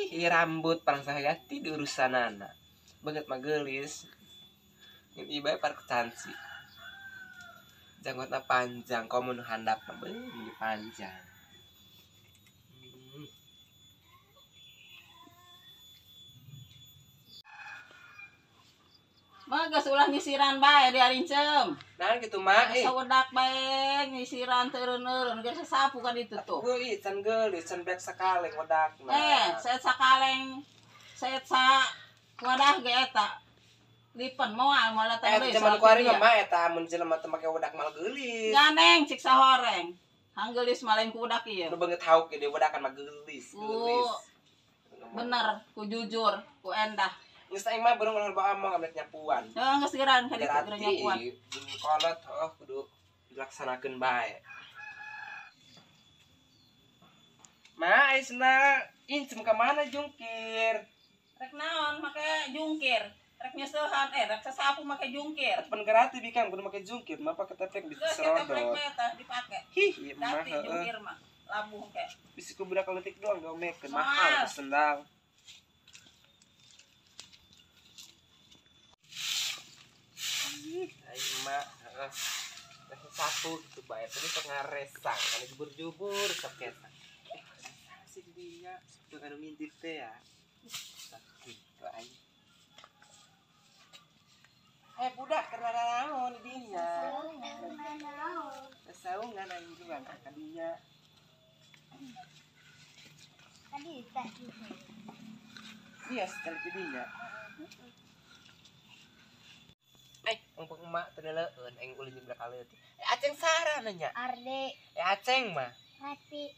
Ih, rambut parang sahagati di urusanana. Banget mah geulis. Ngan ieu bae par cansi. Janggotna panjang, komo nu handap mah beuh meuni panjang. Mah geus ulah nyisiran bae di arinceum. Nah gitu mah eh. Sawedak bae nyisiran teu eureun-eureun geus sasapu ka ditu tuh. Heuh, can geulis, can beak sakaleng wedakna. Saet sakaleng, saet sa wadah ge eta. Lipen moal moal datang deui. Zaman kuari mah mah eta mun jelema teu make wedak mal geulis. Ganeng cik sahoreng. Hanggelis mah lain ku wedak ieu. Nu beungeut hauk ge wedakan mah geulis, geulis. Bener, ku jujur, ku endah. Geus aing mah burung ulah bawa among amrek nyapuan. Heuh, geus geran ka ditu geura nyapuan. Kolot heuh kudu dilaksanakeun bae. Ma, aisna incem ka mana jungkir? Rek naon make jungkir? Rek nyeusehan rek sasapu make jungkir. Pan gerati bikang kudu make jungkir, mah pake tepek bisa serodot. Geus tepek eta dipake. Hih, ieu mah heuh. Jungkir mah labuh ke. Bisi ku budak leutik doang gomekeun mahal sendal. Aing mah heeh. Sapu gitu bae, tapi sok ngaresang, kana jubur-jubur sok kesang. Sih dinya, tuh anu ngintip teh ya. Gitu aing. Budak keur naraon di dinya. Saungan aing juga ka dinya. Tadi teh. Iya, sekali di dinya. Mumpung emak teu leueun aing ulin jeung budak aleutik. Aceng sarah nanya. Arde. Aceng mah. Rapi.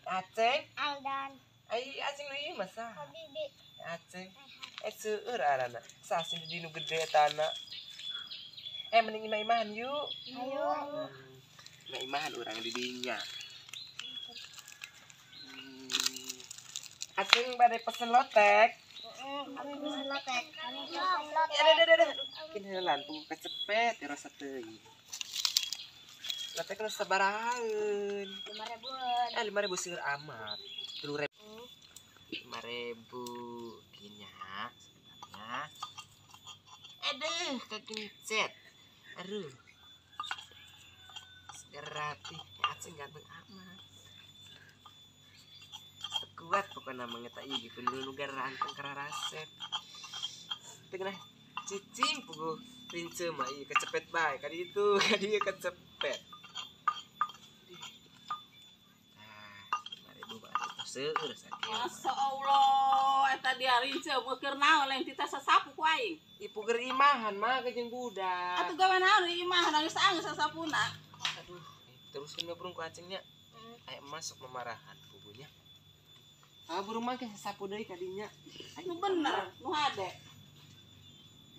Aceng. Aldan. Ai aceng nu ieu mah saha? Habibi. Aceng. Seueur arana. Sah sing di nu gede etana. Mending imah-imahan yuk. Ayo. Imah-imahan urang di dinya. Aceng bade pesen lotek. Kami pesen lotek. Kami pesen lotek. Aduh. Kin heulan pugu kecepet rasa teuing. Lotek nu sabarahaeun? 5.000-an. 5.000 seueur amat. 3.000. 5.000 kinya sebenarnya. Aduh, kekencet. Aduh. Segerati, aceng ganteng amat. Kuat pokoknya mangeta ieu gitu nu garanteng kararasep. Teu geunah cicing puguh rince mah ieu kecepet bae ka ditu, ka dieu kecepet. Nah, 5.000 mah atuh seueur sakieu. Masya Allah, eta dia rince keur naon lain tita sasapu ku aing. Ieu puger imahan mah jeung budak. Atuh gawe naon di imahan geus anggeus sasapuna. Aduh, teruskeun we burung ku acengnya. Aya masuk memarahan puguhnya. Ah, burung mah ke sapu deui ka dinya. Nu bener, nu hade.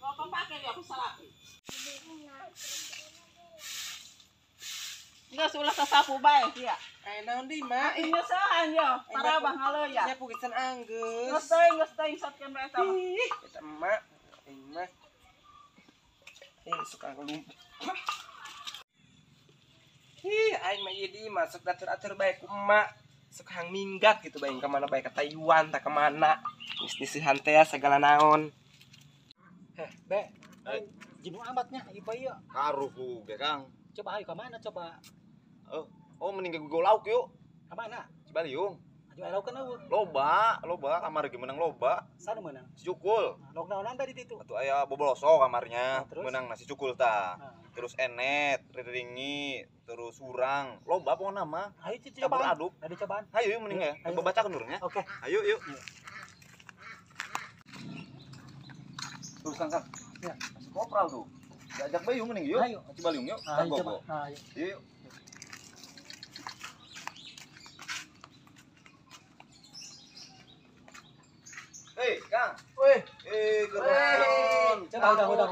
Nu akan pake dia aku salaki. Geus ulah sasapu bae sia. Aya naon deui mah? Nyeusehan yo, parabah ngaleuyah. Nyapu geus anggeus. Geus teuing satkeun bae eta mah. Ih, eta emak, aing mah. Suka ngelumpuh. Ih, aing mah ieu di masuk atur-atur bae ku emak. Sok hang minggat gitu bae ka mana bae ka Taiwan ta ka mana. Geus diseuhan teh segala naon. Be. Jenuh amatnya ieu ieu. Karuh ge Kang. Coba ayo ka mana coba? Oh mending ke lauk yuk. Ka mana? Cibaliung. Ayo lauk kan eueuh. Loba, loba kamar ge menang loba. Sana menang. Si cukul. Nah, lauk naonan tadi itu? Atuh aya boboloso kamarnya, nah, menang nasi cukul tah. Nah. Terus enet, riringi, terus urang, loba pokona mah. Ayo cobaan. Aduk. Ada cobaan. Ayo yuk mending ya. Coba bacakeun urangnya. Oke. Ayo yuk. Terus Kang. Ya, masuk kopral tuh. Diajak bae yuk mending yuk. Ayo. Cibaliung yuk. Ayo coba. Ayo. Yuk. Hei, Kang. Weh, keren. Coba udah.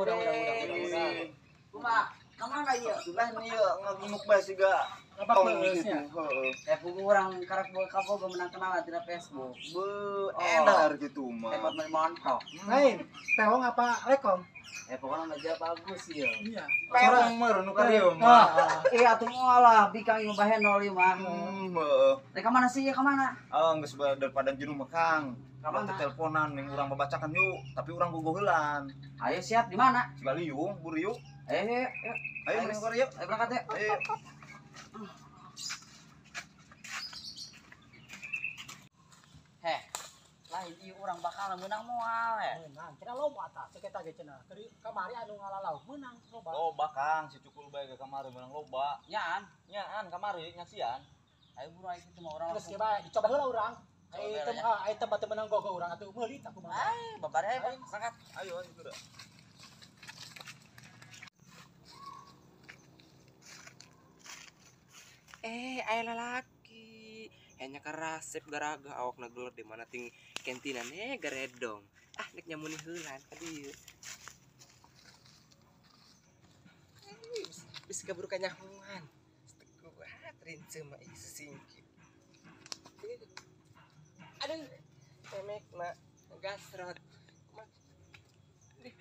Kumaha? Ka mana ieu? Sudah nih ieu ngagunuk bae siga Tong gitu. Heeh. Eh pugu urang karek kabogo menang kenalan tina Facebook. Be, enar gitu mah. Hebat mah montok. Lain, pewong apa lekong? Eh pokoknya mah dia bagus ieu. Iya. Pewong mah nu ka dieu mah. Eh atuh moal lah bikang ieu bahenol ieu mah. Heeh. Rek ka mana sih ya ka mana? Ah, geus daripada jenuh mah Kang. Ka Urang mana? teh teleponan ning urang babacakan yuk, tapi urang gogoheulan. Ayo siap di mana? Cibaliung, buru yuk. Ayo ayo. Ayo, Ayo mending kor yuk. Ayo berangkat ya. Ayo. Heh. Lain ieu urang bakal meunang moal eh. Meunang, cenah loba tah, cek eta ge cenah. Keur kamari anu ngalalau meunang loba. Loba Kang, si cukul bae ke kamari meunang loba. Nyaan. Nyaan kamari nyaksian. Ayo buru ayo kitu mah urang Geus langsung. ge bae, dicoba heula urang. Coba Ai heula tem nya. ai tempat menang gogo urang atuh meuli tah kumaha. Ay, babare ayo berangkat. Ayo ayo geura. Eh, aya lalaki. Hanya karasep garaga awakna geuleuh di mana ting kentina ne garedong. Ah, nek nyamuni heulan ka dieu. Eh, Bisa kaburu kanyahuan. Teu kuat rinceu mah ih sesingkit. Aduh, memekna gasrot. Kumaha? Ih,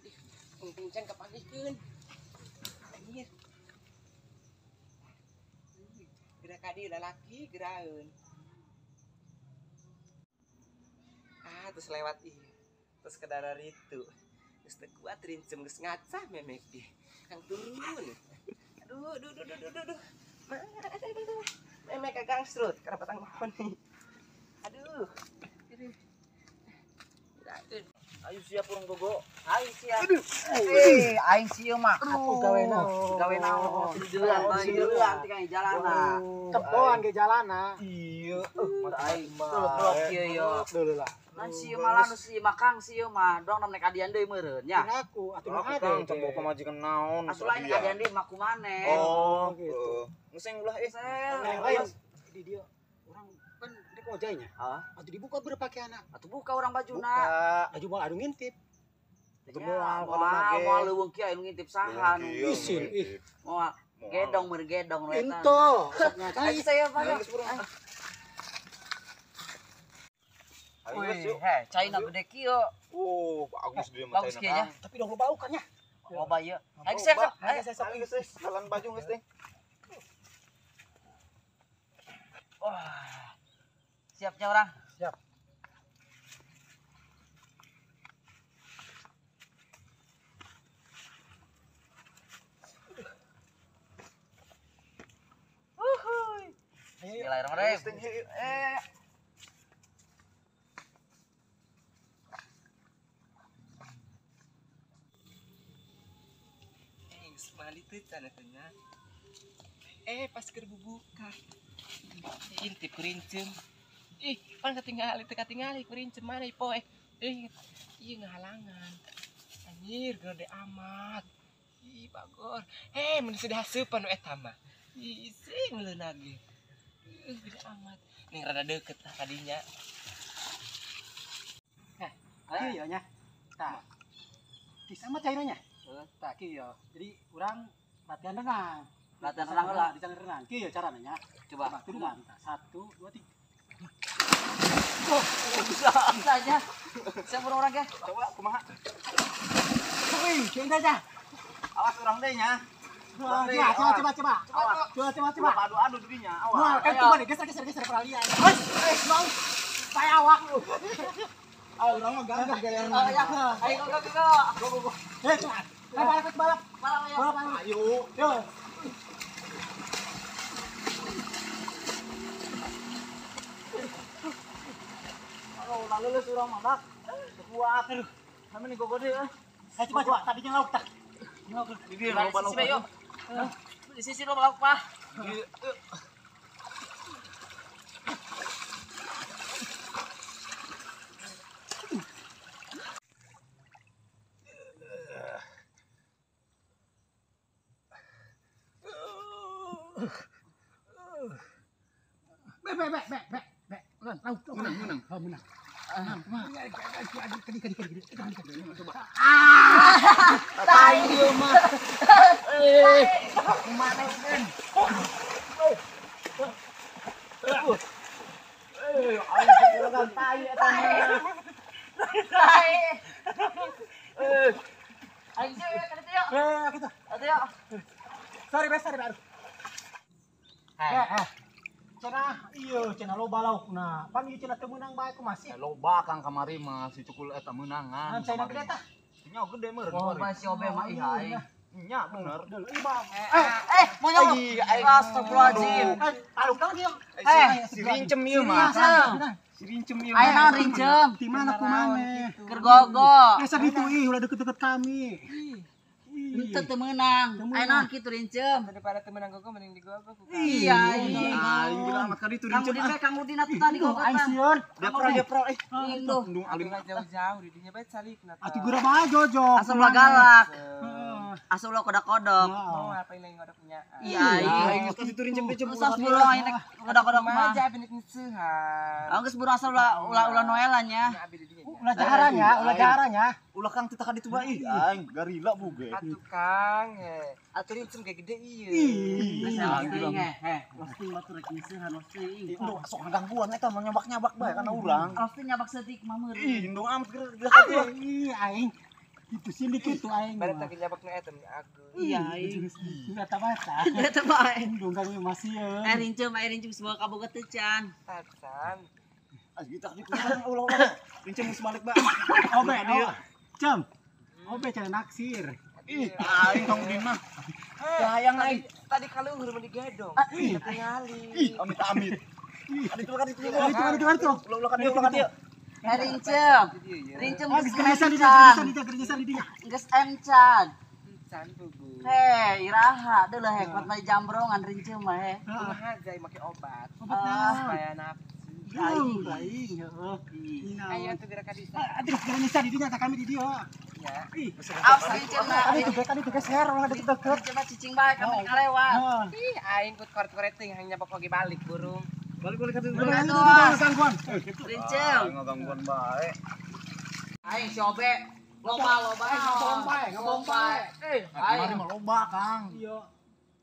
ih, Untung can kapanggihkeun. Anjir. Gerak ka dieu lalaki geraeun. Ah, terus lewat ieu. Terus ke darar itu. Geus teu kuat rincem geus ngaca memek ge. Kang turun. Aduh, aduh, aduh, aduh, aduh, aduh. Mana aduh, aduh, aduh. Memek ka gangsrut kana batang mahoni. Aduh. Aduh. Aduh. Ayo siap urang gogo. Aing siap. Eh, aing sieu mah. Atuh gawe naon. Gawe naon? Tiduran, tiduran tinggal jalana. Teboan ge jalana. Iya, Aing telok kieu yo. Dulu lah. Nan sieu malah nu si makang sieu mah dong nek adian deui meureun nya. Aku atuh nu Aku Kang can bawa pamajikan naon. Atuh lain adian deui mah kumaneh. Oh, gitu. gitu. Ngeseng ulah eh. Sel. Lain di dia urang kan rek ojaynya. Hah? Atuh dibuka berpakaianna. Atuh buka urang bajuna. Buka. Baju moal anu ngintip. Atuh moal Moal moal leuweung kieu anu ngintip saha nu. Isin, ih. Moal gedong meur gedong nu eta. Ento, sok ngacai. Ayo saya Pak. Ayo geus burung. Ayo geus Wih, yuk. heh, China gede kieu. Oh, bagus dia mah Bagus China, kieu nya. Kang. Tapi dong loba ukan nya. Loba ieu. Ayo siap, siap. Ayo, Ayo. siap. Ayo geus eh, jalan baju geus deh. Wah. Siapnya orang. Siap. Uhuy. Ayo, ayo. Bismillahirrahmanirrahim. Geus deh, yuk. Eh, Eh, geus mali teu can eta nya. Eh, pas keur bubuka. Intip kurincem. Ih, pan katingali teu katingali kurincem mana ieu poe. Eh, ieu ngahalangan. Anjir, gede amat. Ih, bagor. Eh, mun sudah haseupan nu eta mah. Ih, sing leuna ge. Ih, gede amat. Ning rada deukeut lah kadinya. Kieu ya nya. Tah. Di sama cairnya. Tah kieu ya. Jadi urang latihan renang. Latihan renang heula. Di sana renang. Kieu ya carana nya. Coba. Turunan. Tah, 1 2 3. Bisa, bisa aja. Siap orang ya. Coba kumaha? Wih, kieu aja. Awas urang teh nya. Coba, coba, coba, coba. Coba, coba, coba. Adu-adu dirinya, awas. Wah, kan tuh nih, geser, geser, geser peralihan. Hei, hei, mau. Saya awak lu. Ah, urang mah gagah gaya Oh, ya. Ayo go go go. Go go go. Hei, coba. Ayo, balap, balap. Balap ayo. Balap, ayo. Ayo. Yo. Oh, lalu lulus urang mah, Bak. Kuat. Aduh. Kami nih gogo deh. Ayo, coba, coba. Tadinya lauk, tak. Lauk. Di dia Di sisi bae, yuk. Di sisi lo lauk, Pak. Be, be, be, be, be, be. Menang, lauk, menang, menang. Oh, menang. Kedi, kedi, kedi, kedi. Coba. Tai. Ieu mah. Tai. Kumaha Udin? Aing sekolah tai eta mah. Tai. Aing sih ka ditu yuk. Kitu. Atuh yuk. Sorry, bes, sorry, aduh. Cenah, iya, cenah loba laukna. Pan ieu cenah teu meunang bae kumaha sih? Loba Kang kamari mah si cukul eta meunangan. Cenah gede tah. Nya gede meureun. Oh, si Obe mah ih aing. Nya bener. Monyong. Astagfirullahaladzim. Aluk naon ieu? Si rincem ieu mah. Si rincem ieu. Aing naon rincem? Di mana kumaneh? Keur gogo. Sakitu ih ulah deket-deket kami. Henteu teu meunang. Aing naon kitu rincem? Daripada teu meunang gogo mending digogo ku. Iya, aing geura amat ka ditu rincem. Kang Udin atuh tadi gogo. Aing sieun. Dia pro Indung Indung alim jauh-jauh di dinya bae calikna. Atuh geura bae jojo. Asa ulah galak. Asa ulah kodok-kodok. Mau apa yang ngodoknya? Iya, aing geus ka ditu rincem-rincem. Usah buru aing nek kodok-kodok mah. Aja abi nek seuhan. Geus buru asa ulah Noela nya. Ulah jaharannya, ulah jaharannya. Ulah Kang teu ka ditu bae ih aing garila buge. Atuh Kang, atuh rincem ge gede ieu. Ih, pasti batur rek seuhan pasti. Indung sok gangguan eta mah nyabak-nyabak bae kana urang. Pasti nyabak seutik mah meureun. Ih, indung amat geura. Ih, aing. Itu sih dikit tuh aing. Bari teh nyabak nu eta aku. Iya, aing. Eta bae tah. Eta bae. Indung kami masih yeun. Aing rincem semua kaboga teu can. Tacan. Ah, gitu ditu ulah-ulah. Rincem geus balik bae. Obe, cem. Obe can naksir. Ih, aing Kang Udin mah. Hayang aing. Tadi kaluhur mah digedong. Tingali. Ih, amit-amit. Aditu kan itu. Aditu. Ulah-ulah ka dieu, ulah ka dieu. Rincem. Rincem geus geus di dinya. Geus encan. Encan bubu. Heh, iraha deuleuh heh kuat mah jambrongan rincem mah heh. Kumaha jai make obat. Obat naon? Supaya nafsu. Aing, aing heeh. Ayo atuh geura ka disa. Aduh, geura nisa di dinya tah kami di dieu. Ya. Ih, Awas rincem mah. Tadi tuh geser ulah deket-deket. Rincem mah cicing bae kami kalewat. Ih, aing kut koret-koret teuing hayang nyabak oge balik burung. Balik-balik ka ditu. Gangguan. Rincem. Gangguan bae. Aing si Obe loba ngabong bae, ngabong bae. Aing mah loba, Kang. Iya.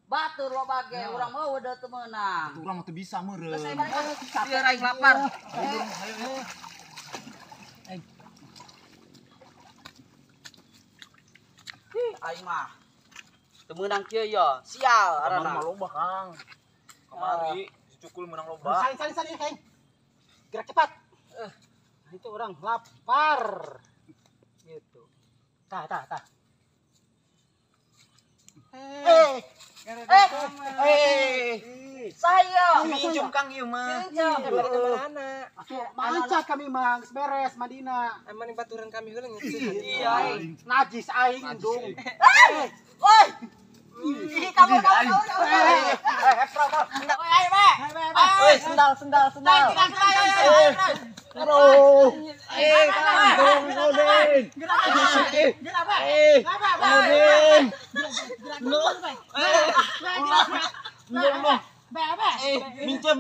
Batur loba ge urang mah udah teu meunang. Urang mah teu bisa meureun. Geus aing balik. Ieu aing lapar. Aing mah teu meunang kieu yo. Sial arana. Mah loba, Kang. Kamari si cukul meunang loba. Salin Kang. Gerak cepat. Itu orang lapar. Gitu. Tah. Saya Rincem Kang ieu mah. Rincem. Mana? Manca kami mah geus beres Madina. Emang baturan kami heula ngeuseuh. Iya aing. Najis aing indung. Woi. Ih, kabur. Woi, sendal. Aduh. Kang Udin. Kang Udin. Mincem.